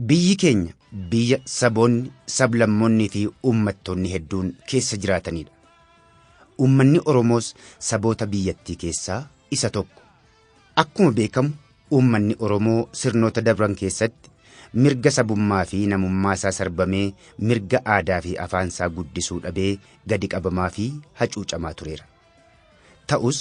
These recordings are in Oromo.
Biyyi keenya biyya saboonni, sablammoonnii fi uummattoonni hedduun keessa jiraatanidha. Uummanni Oromoos saboota biyyattii keessaa isa tokko. Akkuma beekamu uummanni Oromoo sirnoota dabran keessatti mirga sabummaa fi namummaa isaa sarbamee mirga aadaa fi afaan isaa guddisuu dhabee gadi qabamaa fi hacuucamaa tureera. Ta'us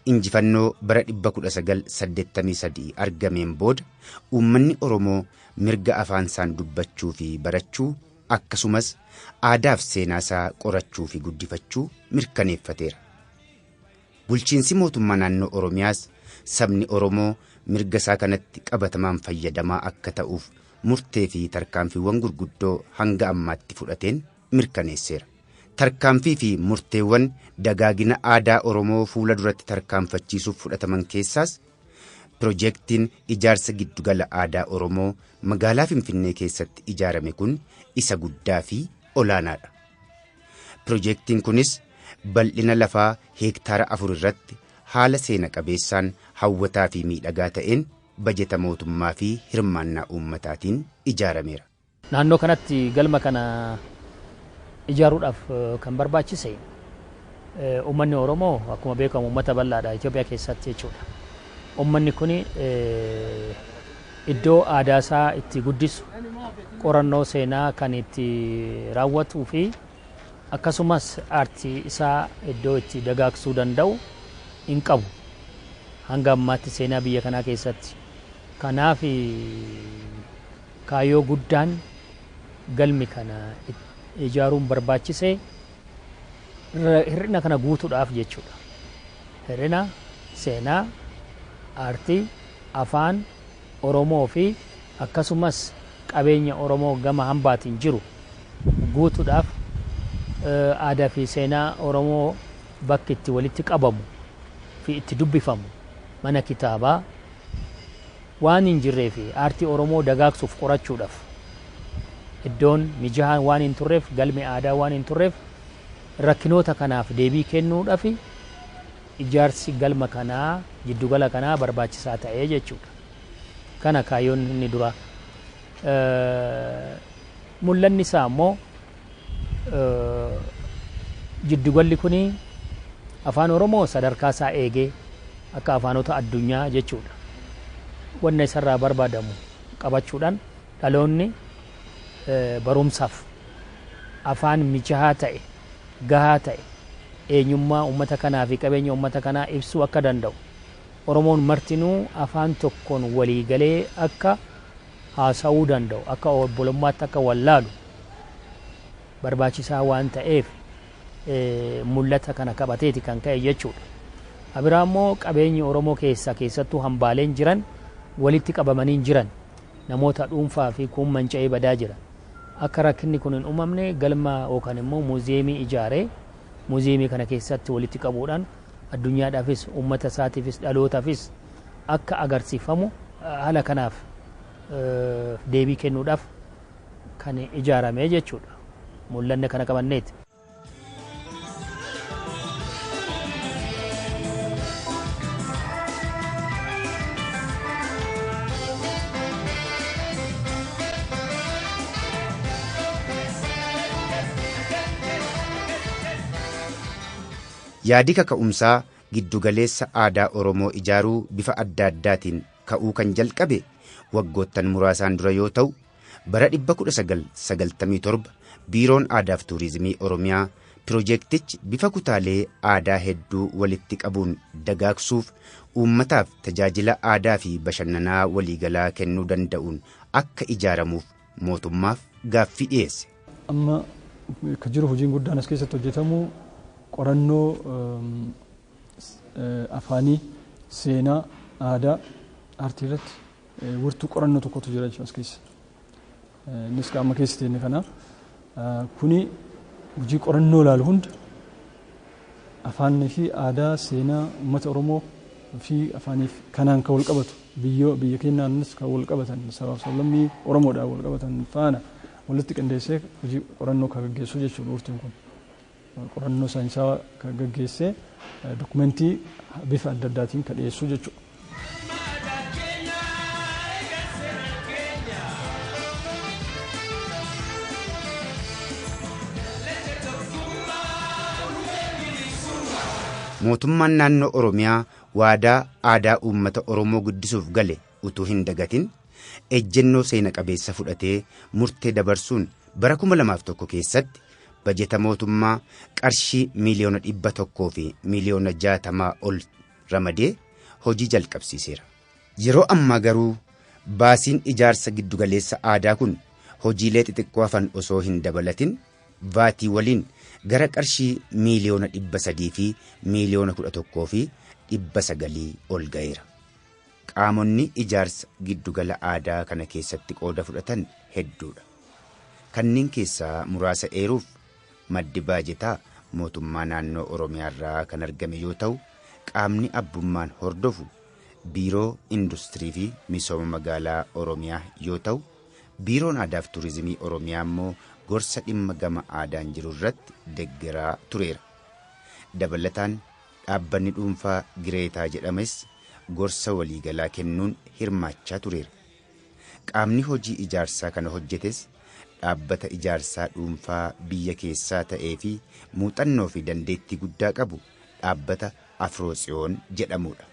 injifannoo bara 1983 argameen booda uummanni Oromoo mirga afaan isaan dubbachuu fi barachuu akkasumas aadaaf seenaa isaa qorachuu fi guddifachuu mirkaneeffateera. Bulchiinsi mootummaa naannoo Oromiyaas sabni Oromoo mirga isaa kanatti qabatamaan fayyadamaa akka ta'uuf murtee fi tarkaanfiiwwan gurguddoo hanga ammaatti fudhateen mirkaneesseera. Tarkaanfii fi murteewwan dagaagina aadaa Oromoo fuula duratti tarkaanfachiisuuf fudhataman keessaas piroojeektiin ijaarsa giddugala aadaa Oromoo magaalaa Finfinnee keessatti ijaarame kun isa guddaa fi olaanaadha. Piroojeektiin kunis bal'ina lafaa heektaara 4 irratti haala seena qabeessaan hawwataa fi miidhagaa ta'een bajeta mootummaa fi hirmaannaa uummataatiin ijaarameera. Naannoo kanatti galma kana ijaaruudhaaf kan barbaachise uummanni Oromoo akkuma beekamu uummata bal'aadha Itoophiyaa keessatti jechuudha. Uummanni kun iddoo aadaa isaa itti guddisu, qorannoo seenaa kan itti raawwatuu fi akkasumas aartii isaa iddoo itti dagaagsuu danda'u hin qabu. Hanga ammaatti seenaa biyya kanaa keessatti. Kanaaf kaayyoo guddaan galmi kana ijaaruun barbaachise hir'ina kana guutuudhaaf jechuudha. Hir'ina seenaa, aartii, afaan Oromoo fi akkasumas qabeenya Oromoo gama hambaatiin jiru guutuudhaaf aadaa fi seenaa Oromoo bakki itti walitti qabamu fi itti dubbifamu mana kitaabaa waan hin jirree fi aartii Oromoo dagaagsuuf qorachuudhaaf iddoon mijahaan waan hin turreef, galmi aadaa waan hin turreef, rakkinoota kanaaf deebii kennuudhaaf ijaarsi galma kanaa jiddugala kanaa barbaachisaa ta'ee jechuudha. Kana kaayyoon inni dura. Mul'anni isaa immoo jiddugalli kuni afaan Oromoo sadarkaa isaa eegee akka afaanota addunyaa jechuudha. Wanna isarraa barbaadamu qabachuudhaan dhaloonni barumsaaf afaan mijahaa ta'e, gahaa ta'e, eenyummaa uummata kanaa fi qabeenya uummata kanaa ibsuu akka danda'u, Oromoon martinuu afaan tokkoon walii galee akka haasa'uu danda'u, akka obbolummaatti akka wallaalu barbaachisaa waan ta'eef mul'ata kana qabateeti kan ka'e jechuudha. Abiraa immoo qabeenyi Oromoo keessaa keessattuu hambaaleen jiran walitti qabamanii jiran namoota dhuunfaa fi kuun manca'ee badaa jira. Akka rakkinni kun hin uumamne galma yookaan immoo muuziyeemii ijaaree muuziyeemii kana keessatti walitti qabuudhaan addunyaadhaafis uummata isaatiifis dhalootaafis akka agarsiifamu haala kanaaf deebii kennuudhaaf kan ijaarame jechuudha. Mul'anni kana qabanneeti. Yaadi kaka'umsaa giddugaleessa aadaa Oromoo ijaaruu bifa adda addaatiin ka'uu kan jalqabe waggoottan muraasaan dura yoo ta'u, bara 1997 Biiroon Aadaa fi Turizimii Oromiyaa piroojeektichi bifa kutaalee aadaa hedduu walitti qabuun dagaagsuuf uummataaf tajaajila aadaa fi bashannanaa waliigalaa kennuu danda'uun akka ijaaramuuf mootummaaf gaaffii dhiyeesse. Amma kan jiru hojiin guddaan as keessatti hojjetamu qorannoo afaanii, seenaa, aadaa, aartii irratti wirtuu qorannoo tokkotu jira jechuudha as keessa. Innis qaama keessa teenye kana. Kuni hojii qorannoo ilaalu hunda afaanii fi aadaa, seenaa uummata Oromoo fi afaaniif kanaan kan wal qabatu biyya keenyaanis kan wal qabatan sabaaf sablammii Oromoodhaan wal qabatan faana walitti qindeessee hojii qorannoo kan gaggeessu jechuudha wirtuun kun. Qorannoo saayinsaawaa kan gaggeessee dokumentii bifa adda addaatiin kan dhiyeessu jechuudha. Mootummaan naannoo Oromiyaa waadaa aadaa uummata Oromoo guddisuuf gale utuu hin dagatin ejjennoo seena qabeessa fudhatee murtee dabarsuun bara 2001 keessatti bajeta mootummaa qarshii 160,000,000 ol ramadee hojii jalqabsiiseera. Yeroo ammaa garuu baasiin ijaarsa giddugaleessa aadaa kun hojiilee xixiqqoo hafan osoo hin dabalatin vaatii waliin gara qarshii 311,900,000 ol ga'eera. Qaamonni ijaarsa giddugala aadaa kana keessatti qooda fudhatan hedduudha. Kanneen keessaa muraasa eeruuf maddi baajetaa mootummaa naannoo Oromiyaa irraa kan argame yoo ta'u, qaamni abbummaan hordofu Biiroo Industirii fi Misooma Magaalaa Oromiyaa yoo ta'u, Biiroon Aadaa fi Turizimii Oromiyaa immoo gorsa dhimma gama aadaan jiru irratti deggeraa tureera. Dabalataan dhaabbanni dhuunfaa Gireetaa jedhames gorsa waliigalaa kennuun hirmaachaa tureera. Qaamni hojii ijaarsaa kana hojjetes dhaabbata ijaarsaa dhuunfaa biyya keessaa ta'ee fi muuxannoo fi dandeettii guddaa qabu dhaabbata Afrootsiyoon jedhamudha.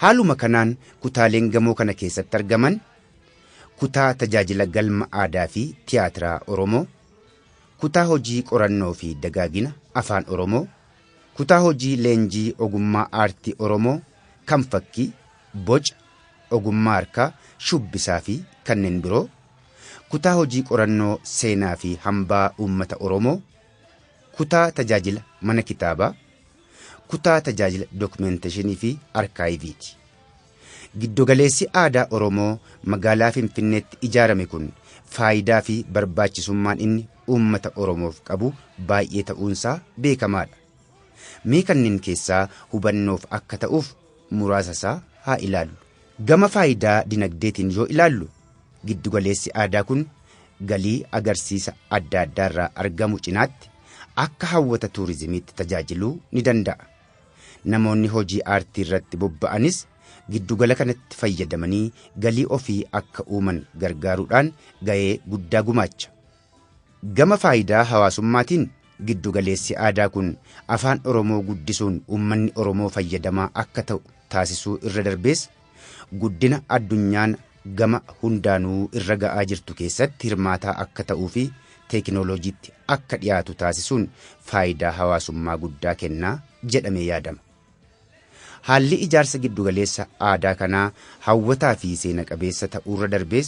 Haaluma kanaan kutaaleen gamoo kana keessatti argaman kutaa tajaajila galma aadaa fi tiyaatiraa Oromoo, kutaa hojii qorannoo fi dagaagina afaan Oromoo, kutaa hojii leenjii ogummaa aartii Oromoo kan fakkii, boca, ogummaa harkaa, shubbisaa fi kanneen biroo, kutaa hojii qorannoo seenaa fi hambaa uummata Oromoo, kutaa tajaajila mana kitaabaa, kutaa tajaajila dookumenteeshinii fi arkaayiviiti. Giddugaleessi aadaa Oromoo magaalaa Finfinneetti ijaarame kun faayidaa fi barbaachisummaan inni uummata Oromoof qabu baay'ee ta'uunsaa beekamaadha. Mee kanneen keessaa hubannoof akka ta'uuf muraasa isaa haa ilaallu. Gama faayidaa dinagdeetiin yoo ilaallu giddugaleessi aadaa kun galii agarsiisa adda addaarraa argamu cinaatti akka hawwata tuurizimiitti tajaajiluu ni danda'a. Namoonni hojii aartii irratti bobba'anis giddugala kanatti fayyadamanii galii ofii akka uuman gargaaruudhaan ga'ee guddaa gumaacha. Gama faayidaa hawaasummaatiin giddugaleessi aadaa kun afaan Oromoo guddisuun uummanni Oromoo fayyadamaa akka ta'u taasisuu irra darbees guddina addunyaan gama hundaanuu irra ga'aa jirtu keessatti hirmaataa akka ta'uu fi teekinooloojiitti akka dhiyaatu taasisuun faayidaa hawaasummaa guddaa kennaa jedhamee yaadama. Haalli ijaarsa giddugaleessa aadaa kanaa hawwataa fi seena qabeessa ta'uurra darbees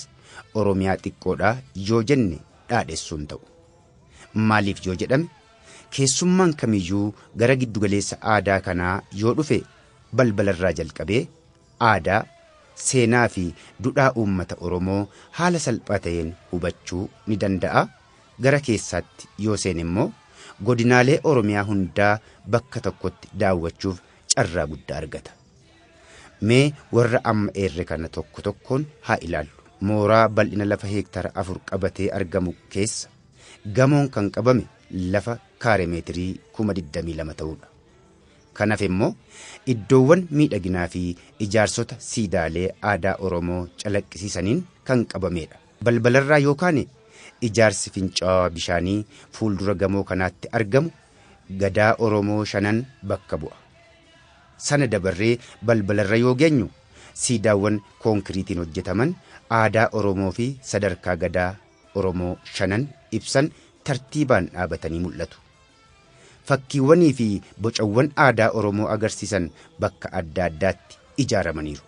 Oromiyaa xiqqoodhaa yoo jenne dhaadhessuun ta'u. Maaliif yoo jedhame keessummaan kamiyyuu gara giddugaleessa aadaa kanaa yoo dhufe balbalarraa jalqabee aadaa, seenaa fi duudhaa uummata Oromoo haala salphaa ta'een hubachuu ni danda'a. Gara keessaatti yoo seene immoo godinaalee Oromiyaa hundaa bakka tokkotti daawwachuuf carraa guddaa argata. Mee warra amma eerre kana tokko tokkoon haa ilaallu. Mooraa bal'ina lafa heektara 4 qabatee argamu keessa gamoon kan qabame lafa kaaree meetirii 22,000 ta'udha. Kanaaf immoo iddoowwan miidhaginaa fi ijaarsota siidaalee aadaa Oromoo calaqqisiisaniin kan qabamedha. Balbalarraa yookaan ijaarsi fincaa'aa bishaanii fuuldura gamoo kanaatti argamu gadaa Oromoo shanan bakka bu'a. Sana dabarree balbalarra yoo geenyu siidaawwan koonkiriitiin hojjetaman aadaa Oromoo fi sadarkaa gadaa Oromoo shanan ibsan tartiibaan dhaabatanii mul'atu. Fakkiiwwanii fi bocawwan aadaa Oromoo agarsiisan bakka adda addaatti ijaaramaniiru.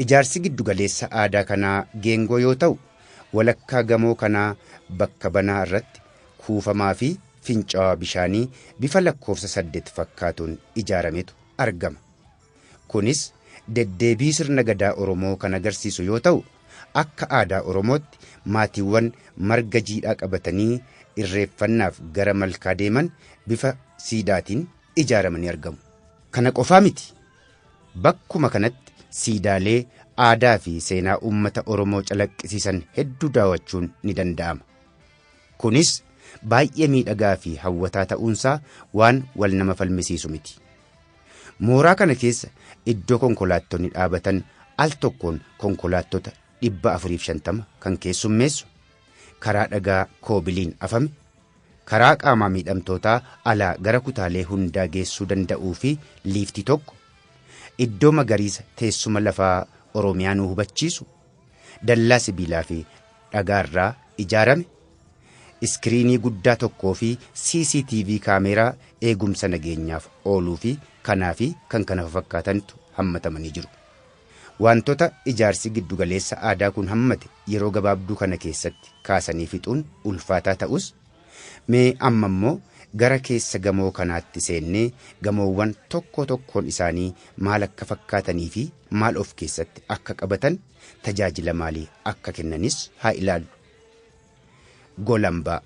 Ijaarsi giddugaleessa aadaa kanaa geengoo yoo ta'u, walakkaa gamoo kanaa bakka banaa irratti kuufamaa fi fincaa'aa bishaanii bifa lakkoofsa 8 fakkaatuun ijaarametu argama. Kunis deddeebii sirna gadaa Oromoo kan agarsiisu yoo ta'u, akka aadaa Oromootti maatiiwwan marga jiidhaa qabatanii irreeffannaaf gara malkaa deeman bifa siidaatiin ijaaramanii argamu. Kana qofaa miti. Bakkuma kanatti siidaalee aadaa fi seenaa uummata Oromoo calaqqisiisan hedduu daawwachuun ni danda'ama. Kunis baay'ee miidhagaa fi hawwataa ta'uunsaa waan wal nama falmisiisu miti. Mooraa kana keessa iddoo konkolaattonni dhaabatan al tokkoon konkolaattota 450 kan keessummeessu, karaa dhagaa koobiliin afame, Karaa qaamaa miidhamtootaa alaa gara kutaalee hundaa geessuu danda'uu fi liiftii tokko, iddoo magariisa teessuma lafaa Oromiyaa nu hubachiisu, dallaa sibiilaa fi dhagaarraa ijaarame, iskiriinii guddaa tokkoo fi CCTV kaameeraa eegumsa nageenyaaf ooluu fi kanaa fi kan kana fakkaatantu hammatamanii jiru. Wantoota ijaarsi giddugaleessa aadaa kun hammate yeroo gabaabduu kana keessatti kaasanii fixuun ulfaataa ta'us, mee amma immoo gara keessa gamoo kanaatti seennee gamoowwan tokko tokkoon isaanii maal akka fakkaatanii fi maal of keessatti akka qabatan, tajaajila maalii akka kennanis haa ilaallu. Golambaa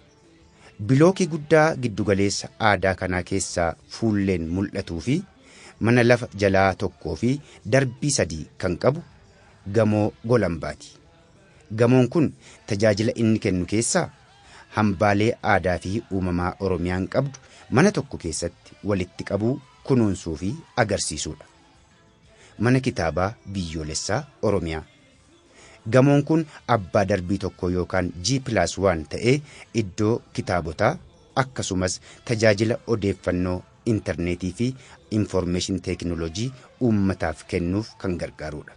bilookii guddaa giddugaleessa aadaa kanaa keessaa fuulleen mul'atuu fi mana lafa jalaa tokkoo fi darbii sadii kan qabu gamoo Golambaati. Gamoon kun tajaajila inni kennu keessaa hambaalee aadaa fi uumamaa Oromiyaan qabdu mana tokko keessatti walitti qabuu, kunuunsuu fi agarsiisuudha. Mana kitaabaa biyyoolessaa Oromiyaa. Gamoon kun abbaa darbii tokko yookaan G+1 ta'ee iddoo kitaabotaa akkasumas tajaajila odeeffannoo intarneetii fi infoormeeshin teekinooloojii uummataaf kennuuf kan gargaarudha.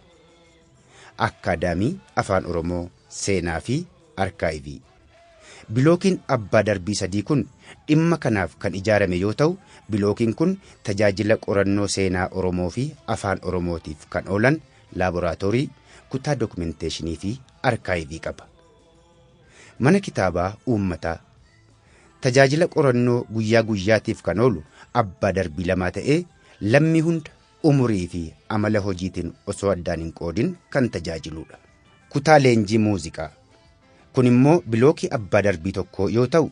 Akkaadaamii Afaan Oromoo, Seenaa fi Arkaayivii. Bilookiin abbaa darbii sadii kun dhimma kanaaf kan ijaarame yoo ta'u, bilookiin kun tajaajila qorannoo seenaa Oromoo fi Afaan Oromootiif kan oolan laaboraatoorii, kutaa dokumenteeshinii fi arkaayivii qaba. Mana kitaabaa uummataa tajaajila qorannoo guyyaa guyyaatiif kan oolu abbaa darbii lamaa ta'ee lammii hunda umurii fi amala hojiitiin osoo addaan hin qoodin kan tajaajiludha. Kutaa leenjii muuziqaa. Kun immoo bilookii abbaa darbii tokko yoo ta'u,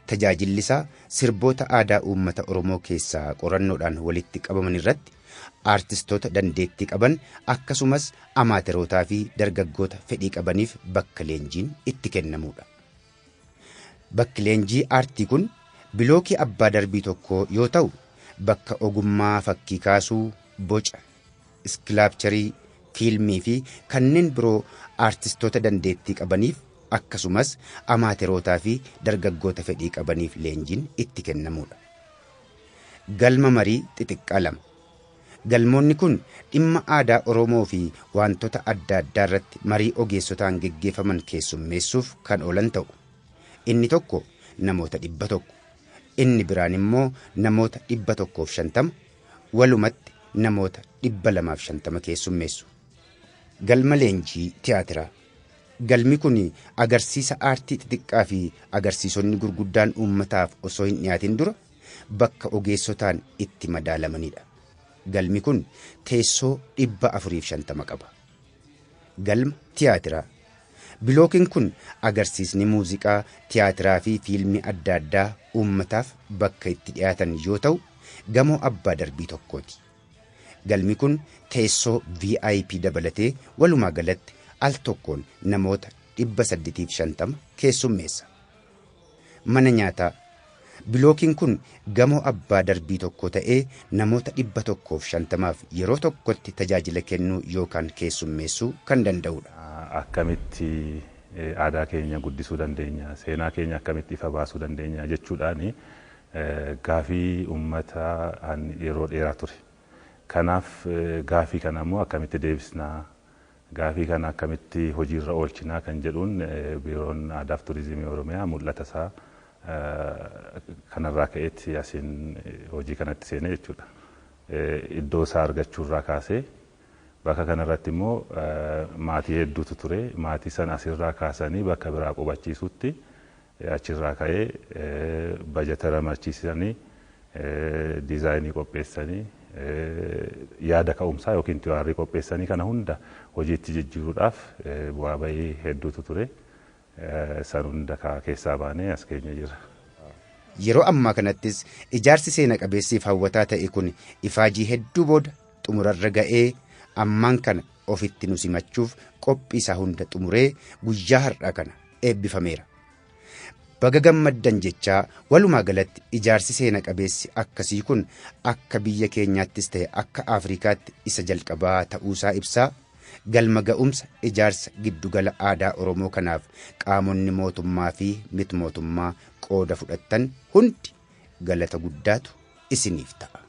tajaajilli isaa sirboota aadaa uummata Oromoo keessaa qorannoodhaan walitti qabaman irratti aartistoota dandeettii qaban akkasumas amaaterootaa fi dargaggoota fedhii qabaniif bakka leenjiin itti kennamudha. Bakki leenjii aartii kun bilookii abbaa darbii tokko yoo ta'u, bakka ogummaa fakkii kaasuu, boca, iskilaapcharii, fiilmii fi kanneen biroo aartistoota dandeettii qabaniif akkasumas amaaterootaa fi dargaggoota fedhii qabaniif leenjiin itti kennamudha. Galma marii xixiqqaa lama. Galmoonni kun dhimma aadaa Oromoo fi wantoota adda addaa irratti marii ogeessotaan geggeeffaman keessummeessuuf kan oolan ta'u. Inni tokko namoota 100, inni biraan immoo namoota 150, walumatti namoota 250 keessummeessu. Galma leenjii tiyaatiraa. Galmi kun agarsiisa aartii xixiqqaa fi agarsiisonni gurguddaan uummataaf osoo hin dhiyaatin dura bakka ogeessotaan itti madaalamanidha. Galmi kun teessoo 450 qaba. Galma tiyaatiraa. Bilookiin kun agarsiisni muuziqaa, tiyaatiraa fi fiilmii adda addaa uummataaf bakka itti dhiyaatan yoo ta'u, gamoo abbaa darbii tokkooti. Galmi kun teessoo VIP dabalatee walumaa galatti al tokkoon namoota 850 keessummeessa. Mana nyaataa. Bilookiin kun gamoo abbaa darbii tokko ta'ee namoota 150f yeroo tokkotti tajaajila kennuu yookaan keessummeessuu kan danda'udha. Akkamitti aadaa keenya guddisuu dandeenya, seenaa keenya akkamitti ifa baasuu dandeenya jechuudhaan gaafii uummataa yeroo dheeraa ture. Kanaaf gaafii kana immoo akkamitti deebisnaa, gaafii kana akkamitti hojiirra oolchinaa kan jedhuun Biiroon Aadaa fi Turizimii Oromiyaa mul'ata isaa kanarraa ka'eetti asiin hojii kanatti seenee jechuudha. Iddoo isaa argachuurraa kaasee bakka kanarratti immoo maatii hedduutu ture. Maatii sana asirraa kaasanii bakka biraa qubachiisutti achirraa ka'ee bajata ramachiisanii, diizaayinii qopheessanii, yaada ka'umsaa yookiin tiwaarii qopheessanii kana hunda hojiitti jijjiiruudhaaf bu'aa bahii hedduutu ture. San hunda keessaa baanee as keenya jira. Yeroo ammaa kanattis ijaarsi seena qabeessiif hawwataa ta'e kun ifaajii hedduu booda xumurarra ga'ee ammaan kana ofitti nu simachuuf qophii isaa hunda xumuree guyyaa har'aa kana eebbifameera. Baga gammaddan jechaa walumaa galatti ijaarsi seena qabeessi akkasii kun akka biyya keenyaattis ta'e akka Afrikaatti isa jalqabaa ta'uusaa ibsaa. Galma ga'umsa ijaarsa giddugala aadaa Oromoo kanaaf qaamonni mootummaa fi miti mootummaa qooda fudhattan hundi galata guddaatu isiniif ta'a.